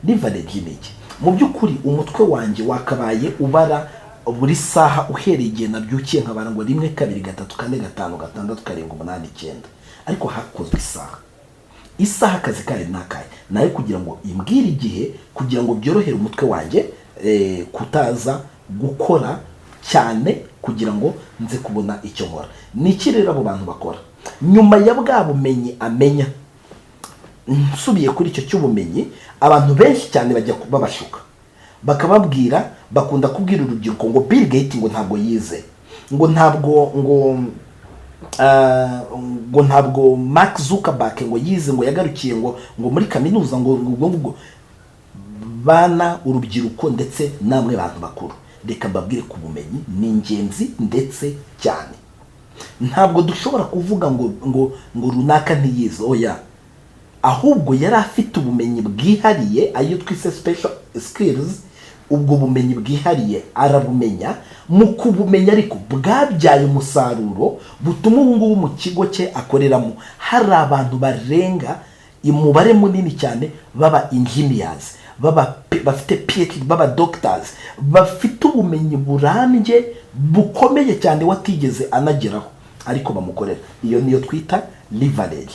Leverage ni iki? Mu by'ukuri umutwe wanjye wakabaye ubara buri saha, uhereye igihe nabyukiye, nkabara ngo rimwe, kabiri, gatatu, kane, gatanu, gatandatu, karindwi, umunani, icyenda. Ariko hakozwe isaha. Isaha akazi kayo ni akahe? Nayo kugira ngo imbwire igihe, kugira ngo byorohere umutwe wanjye kutaza gukora cyane kugira ngo nze kubona icyo nkora. Ni iki rero abo bantu bakora nyuma ya bwa bumenyi amenya? Nsubiye kuri icyo cy'ubumenyi, abantu benshi cyane bajya babashuka, bakababwira, bakunda kubwira urubyiruko ngo Bill Gates ngo ntabwo yize, ngo ntabwo ngo ntabwo Mark Zuckerberg ngo yize, ngo yagarukiye ngo muri kaminuza, ngo ubwo ngubwo. Bana, urubyiruko ndetse namwe bantu bakuru, reka mbabwire ku bumenyi ni ingenzi ndetse cyane. Ntabwo dushobora kuvuga ngo runaka ntiyize. Oya, ahubwo yari afite ubumenyi bwihariye, ayo twise special skills. Ubwo bumenyi bwihariye arabumenya. Mu kubumenya ariko bwabyaye umusaruro butuma ubu ngubu mu kigo cye akoreramo hari abantu barenga umubare munini cyane baba engineers, baba bafite PhD, baba doctors, bafite ubumenyi burambye bukomeye cyane watigeze anageraho, ariko bamukorera. Iyo niyo twita leverage.